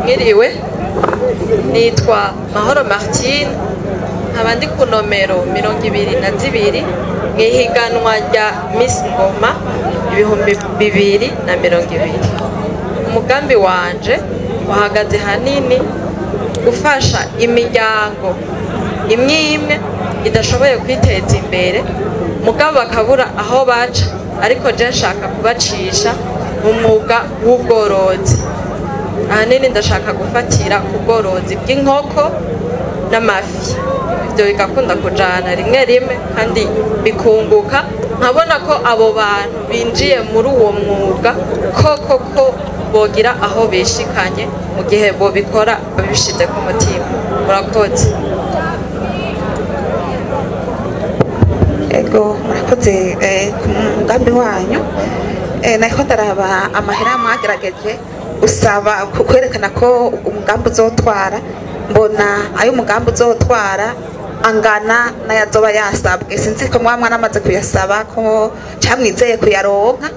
Mwiriwe, nitwa Mahoro Martine, nkaba ndi ku nomero 22 mw'ihiganwa rya Miss Ngoma 2020. Umugambi wanje uhagaze hanini gufasha imiryango imwe imwe idashoboye kwiteza imbere, mugabo bakabura aho baca, ariko je nshaka kubacisha mu mwuga w'ubworozi. Ahanini ndashaka gufatira ku bworozi bw'inkoko n'amafi, ibyo bigakunda kujana rimwe rimwe kandi bikunguka, nkabona ko abo bantu binjiye muri uwo mwuga koko ko bogira aho bishikanye mu gihe bobikora babishize ku mutima. Murakoze. Ego, murakoze ku mugambi wanyu. Nariko ndaraba amahera mwagerageje usaba kwerekana ko umugambi uzotwara, mbona ayo umugambi uzotwara angana n'ayazoba yasabwe. Sinzi ko mwaba mwaramaze kuyasaba ko camwizeye kuyaronka,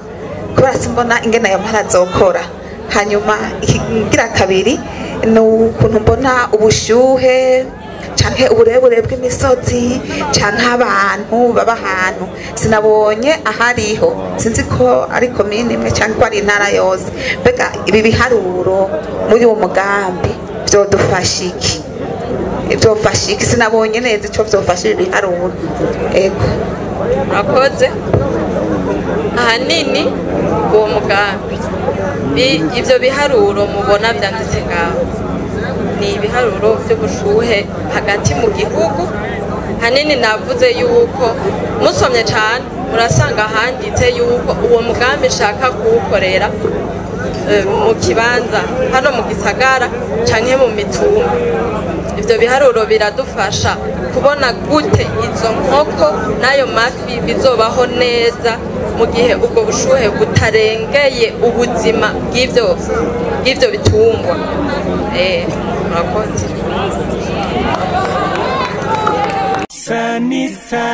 kubera simbona ingene ayo mahera azokora. Hanyuma ikigira kabiri ni ukuntu mbona ubushyuhe canke uburebure bw'imisozi canke abantu baba ahantu sinabonye ahariho, sinzi ko ari komine imwe canke ko ari intara yose. Mbega ibi biharuro muri uwo mugambi vyodufasha iki? Vyofasha iki? Sinabonye neza ico vyofasha ibi biharuro. Ego, murakoze. Ahanini uwo mugambi ivyo biharuro mubona vyanditse ngaho ni ibiharuro vy'ubushuhe hagati mu gihugu. Hanini navuze yuko musomye cane murasanga handitse yuko uwo mugambi nshaka kuwukorera mu kibanza hano mu gisagara canke mu mitumba. Ivyo biharuro biradufasha kubona gute izo nkoko n'ayo mafi bizobaho neza mu gihe ubwo bushuhe butarengeye ubuzima bw'ivyo bitungwa. Murakoze. Sanisa.